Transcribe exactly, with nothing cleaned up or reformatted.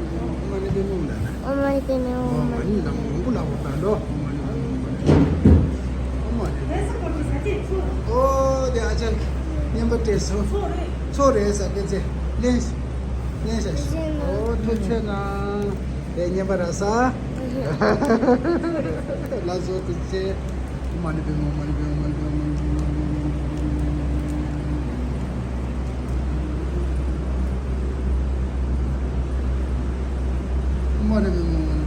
ཨོཾ་མ་ཎི་པདྨེ་ཧཱུྃ་ལབ་ན། ཨོཾ་མ་ཎི་པདྨེ་ཧཱུྃ། ཨོཾ་མ་ཎི་ལབ་མང་པོ་ལབ་དགོས་ད་འགྲོ། ཨོཾ་མ་ཎི་པདྨེ་ཧཱུྃ། ཨོཾ་མ་ཎི་པདྨེ་ཧཱུྃ། ཨོ་དེ་ཨ་ཅག་བསྙེན་པ་སྤྲད་སོང་། ཚོགས་རེད་ས་སྐད་ཆ་ལེན་ལེན་བྱ་ཞིག་ཨོ་ཐུགས་ཆེ་གནང་། དེ་བསྙེན་པ་རག་ས། ལགས་སོ་ཐུགས་རྗེ་ཆེ། ཨོཾ་མ་ཎི་པདྨེ་ཧཱུྃ། ཨོཾ་མ་ཎི་པདྨེ་ཧཱུྃ། ཨོཾ་མ་ཎི་པདྨེ་ཧཱུྃ། ཨོཾ་མ་ཎི་པདྨེ་ཧཱུྃ། ཨོཾ་མ་ཎི་པདྨེ་ཧཱུྃ།